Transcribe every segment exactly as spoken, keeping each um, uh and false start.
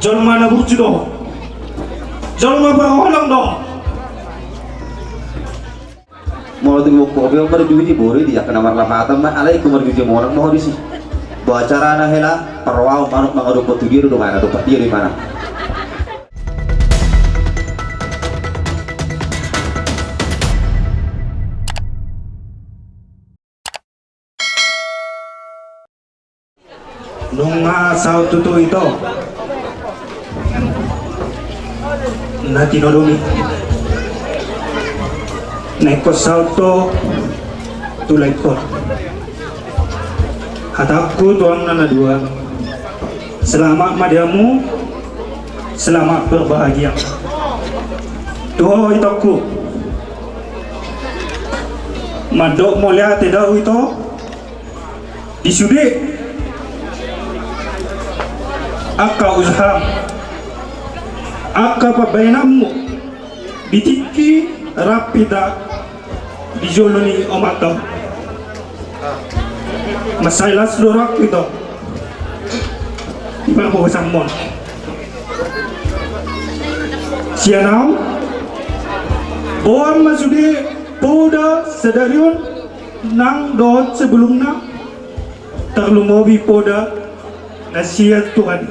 Jolma na burju do. Jolma parholong do. Molo tu bokku pe on marbibi ni boru i, dia kena marlapatan ma, alai ingkon marbibi monang ma ho disi. Boha carana hela, parrohahon manuk mangadophon tu dia do, dongana dompak dia do imana. Nunga saut tutu ito na tinodongi. Na ingkon saut do tu laengkon. Hatangku tu angka na dua, selamat ma di hamu, selamat berbahagia. Tu ho itongku, mandok mauliate do au ito di sude angka usaha, angka pambahenanmu di tingki rap hita di jolo ni omanta on. Mansai las do rohangku ito di parhobasanmon. Sian au, boan ma sude poda sadari on nang dohot sebelumna, tarlumobi poda na sian Tuhan.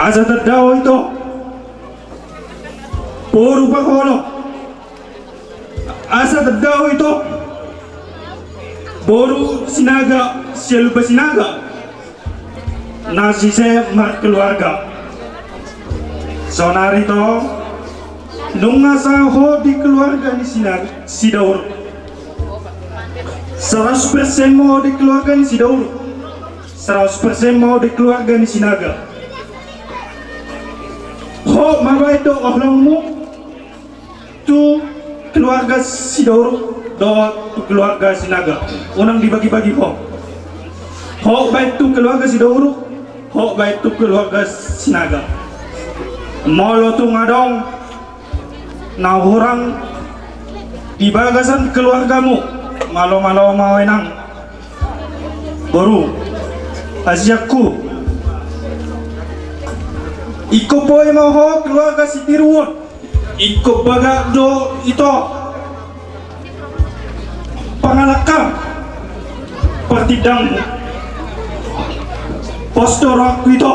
Asa tanda ho ito boru parholong. Asa tanda ho ito boru Sinaga, sian Lumban Sinaga, na sise markeluarga. Saonari ito, nunga sahat ho di keluarga ni Sinaga, Sidauruk. Saratus persen ma ho di keluarga ni Sidauruk. Saratus persen ma ho di keluarga ni Sinaga. Ho ma baen do holongmu tu keluarga Sidauruk dohot tu keluarga Sinaga. Unang dibagi-bagi ho. Ho baen tu keluarga Sidauruk, ho baen tu keluarga Sinaga. Molo tung adong na hurang di bagasan keluargamu, malo-malo ma ho inang, boru, hasianku. Ingkon boi ma ho keluarga sitiruon. Ingkon bagak do ito pangalangkam partindangmu. Pos do rohangku ito,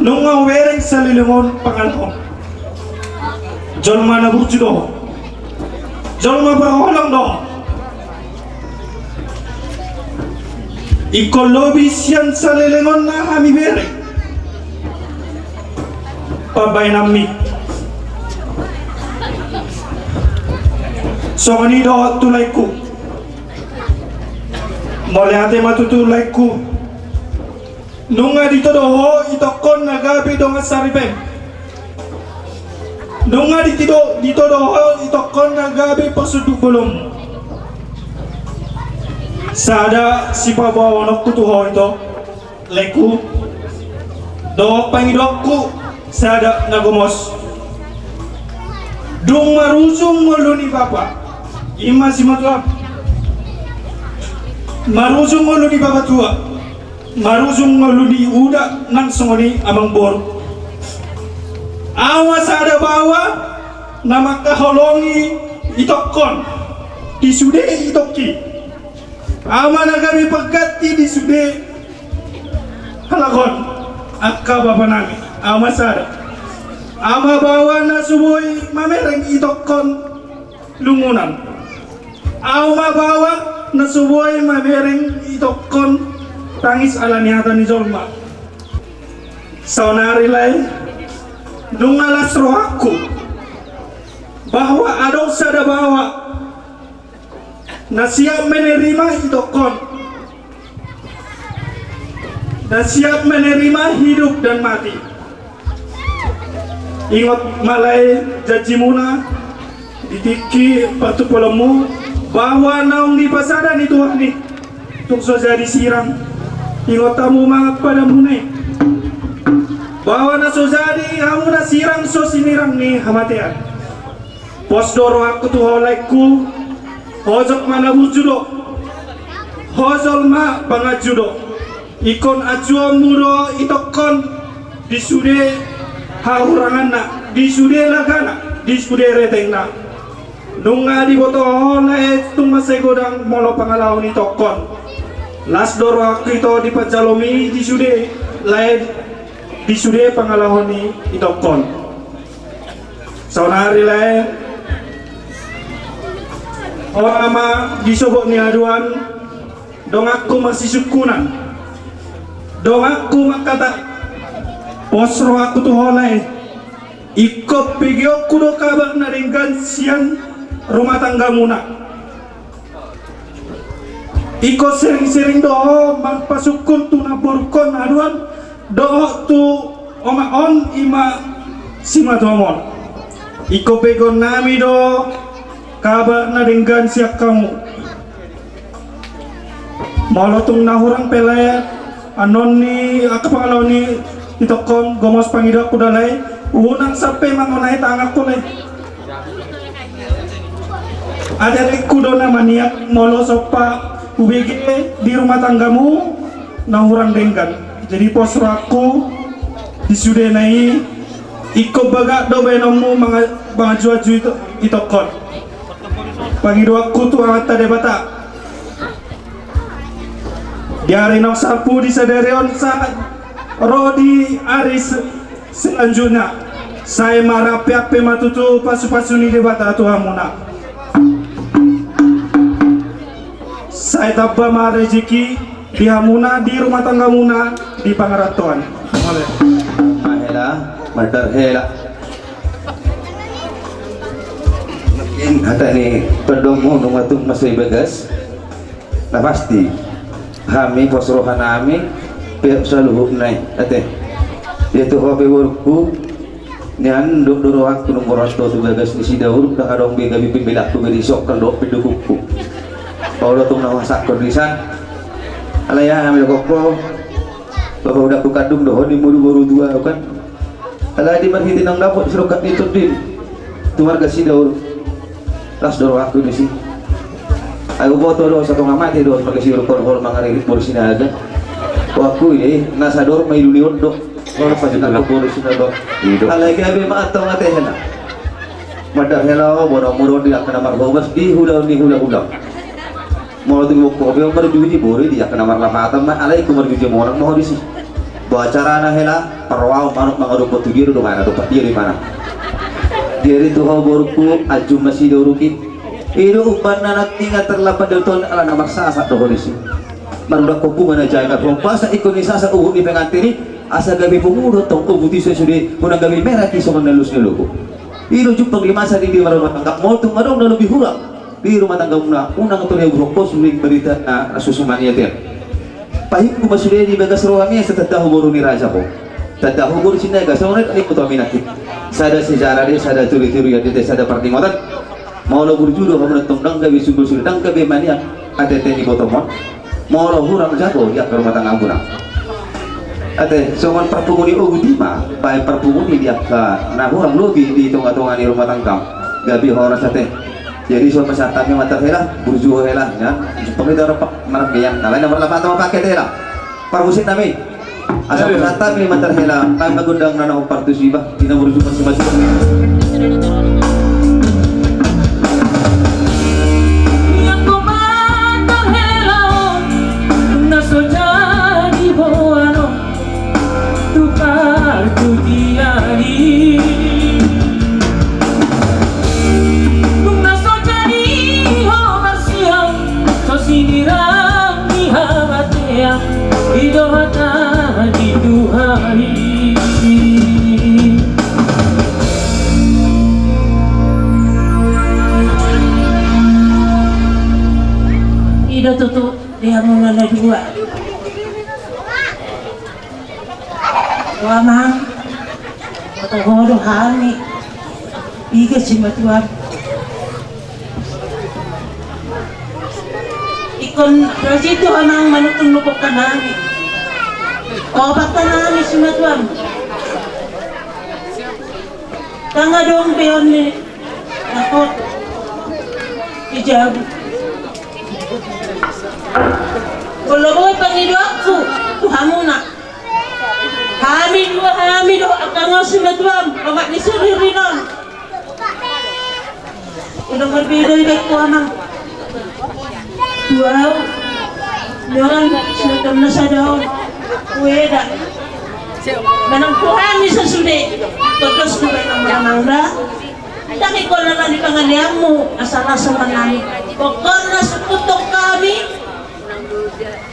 nunga hubereng saleleng on pangalangkam. Jolma na burju do ho. Jolma parholong do ho. Ingkon lobi sian saleleng on na hami bereng pambahenanmi. Songon i do tu laengku. Mauliate ma tutu laengku. Nunga ditodo ho itongkon na gabe dongan saripeon. Nunga ditodo, ditodo ho itongkon na gabe parsunduk bolonmu. Sada sipaboaononku tu ho ito, laengku, dohot pangidoanku sada na gomos. Dung marujung ngolu ni bapa, i ma simatua. Marujung ngolu ni bapa tua, marujung ngolu ni uda nang songon i amangboru. Au ma sada baoa na mangkaholongi itongkon di sude itongki. Au ma na gabe pangganti di sude halak on, angka bapa nami. Au ma sada. Au ma baoa na so boi mamereng itongkon lungunan. Au ma baoa na so boi mamereng itongkon tangis ala ni hata ni jolma. Saonari lae, nunga las rohangku bahwa adong sada baoa na siap menerima itongkon, na siap menerima hidup dan mati. Ingot ma lae janjimuna di tingki partumpalonmu, bahwa naung dipasada ni Tuhan i tung so jadi sirang. Ingot hamu ma padamuna i, bahwa na so jadi hamuna sirang so sinirang ni hamatean. Pos do rohangku tu ho laengku, ho jolma na burju do, ho jolma panganju do. Ingkon ajuonmu do itongkon di sude hahuranganna, di sude lagana, di sude retengna. Nunga diboto ho lae tung mansai godang molo pangalaho ni itongkon. Las do rohangku ito dipanjalomi di sude lae, di sude pangalaho ni itongkon. Saonari lae, on ma di sogot ni haduan, donganku masisungkunan, donganku mangkatai, pos rohangku tu ho lae. Ingkon begeonku do kabar na denggan sian rumah tanggamuna. Ingkon sering-sering do ho marpasungkun tu namborungkon haduan dohot tu omak on, ima simatuam on. Ingkon begeonnami do kabar na denggan sian hamu. Molo tung na hurang pe lae, annon ni angka pangalaho ni itongkon, gomos pangidoanku da lae, unang sampe mangonai tanganku lae. Adat ni angka do na maniak molo somba hubege di rumah tanggamu na hurang denggan. Jadi pos rohangku di sudena i, ingkon bagak do baenonmu manga-, mangajuaju ito-, itongkon. Pangidoanku tu Amanta Debata. Di ari naung salpu di sadari on sahat ro di ari se-, selanjutna, sai marampehon ma tutu pasupasu ni Debata tu hamuna. Sai tamba ma rejeki di hamuna, di rumah tanggamuna, di pangarantoan. Mauliate. Mahela, madar hela. Mungkin hata ni pandongan nunga tung mansai bagas. Na pasti hami pos rohanami pe saluhutna i, ate. Ia tu ho pe borungku, nian do, do rohangku nunga ro tu bagas ni si Daud, ndang adong be gabe pembelaanku be di sokal dohot pendukungku. Olo tung na huhasakkon di san. Alai aha ma didok ho, bapak uda ku kandung do ho, ni mulu boru dua kan. Alai di marhite naung dapot sirongkap ni tondin tu marga Sidaur, las do rohangku disi. Ai huboto do satonga mate do marga Sidaur, hol, hol mangaririt boru Sinaga. Rohangku i, na sador ma i lulion do. Hol pajunan boru Sinaga. Alai gabe ma antong ate hela. Madar hela ho, bonomu do di angka na marhobas di hula, di hula-hula. Molo tu bokko be on marjuji boru i di angka na marlapatan ma, alai ingkon marjuji monang ma ho disi. Boha carana hela, parrohaon manuk mangadophon tu dia do dongana, dompak dia do imana. Jadi tu ho borungku, anjum ma si Daud i. I do umbahen na nangkiningan tarlambat di oto on ala na marsasak do ho disi. Marudangkon bunga na jagar, hombasa ingkon ni sasak uhum ni pengantin i, asa gabe pungu do tong uhum i sude, unang gabe merah i songon na lus ni logo. I do jumpang di masa di dia marumah tangga, molo tung adong na lobi hurang di rumah tanggamuna, unang tole uburhon ho suling berita na susuman i ate. Pahingku ma sude di bagas rohami asa tanda ho boru ni raja ho. Tanda ho boru Sinaga, songon i do ni botomi nangkin. Sada sejarah do i, sada turi-turian do i, sada parningotan. Molo burju do hamu antong, ndang gabe sumber sude, ndang gabe maniak ate-ate ni botom on. Molo hurang jago di angka rumah tanggamuna. Ate, songon parpungu ni ogut i ma, baen parpungu ni di angka na hurang lobi di tonga-tonga ni rumah tanggam. Gabe horas ate. Jadi songon pasahat hami ma ate hela, burju ho hela, ya. Jumpang hita ro maranggian. Na lain na marlapatan ma paket hela. Parmusik nami. Asa pasahat hami ma ate hela, hami ma gondang na naung partusi ba, di na burju ma si Mas. Ia ko mandar hela on, na so jadi boanon tu partudian i. Nunga so jadi ho marsiang, so sinirang ni habatean, i do hata ni Tuhan i. I do tutu di hamuna na dua. Amang, boto ho do hami. Iga simatuam. Ingkon rajin do amang manungkun nupokkan hami. Opakkan hami simatuam. Tangga dong peon ni. Nakot. Di jabu. Molo boi pangidoanku tu Marbeda iba tu amang. Tu au, nuaeng, sinutan na sada on, ueda. Manang tu hami sasude, tongdos do baen amang da. Ndang ingkon na di pangaleanmu, asa las roha nami. Pokokna sungkuthon hami.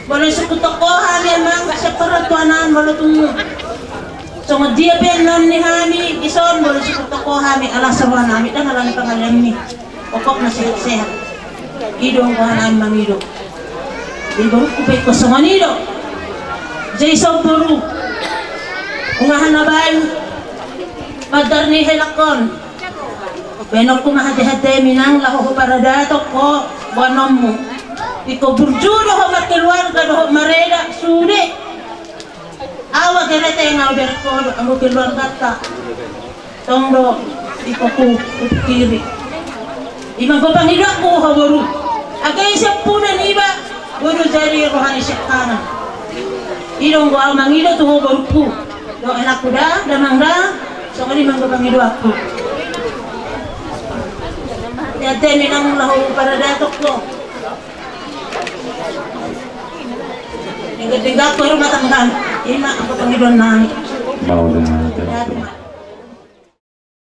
Molo sungkuthon ho hami amang, sian partuanan molo tung songon dia pe annon ni hami dison, molo sungkuthon ho hami, las roha nami, ndang ala ni pangaleanmi. Pokokna sehat-sehat. I do anggo hami mangido. Di borungku pe ingkon songon i do. Jadi songon boru, ungaha na baen mandar ni helak on. Baenonku ma hata-hata i, inang, laho huparadaton ho boanonmu. Ingkon burju do ho markeluarga dohot mareda sude. Au age reteng au bereng ho dohot anggo keluarganta. Tong do ingkon hupikiri. I ma anggo pangidoanku ho boru. Age ise ompuna niba, boru, jadi roha ni sian hami. I do anggo au mangido tu ho borungku. Dohot anakku da, damang da, songon i ma anggo pangidoanku. Jadi inang, laho huparadaton ho. Denggan-denggan ho rumah tangga. I ma anggo pangidoan nami. Mau dengan Jadi ma.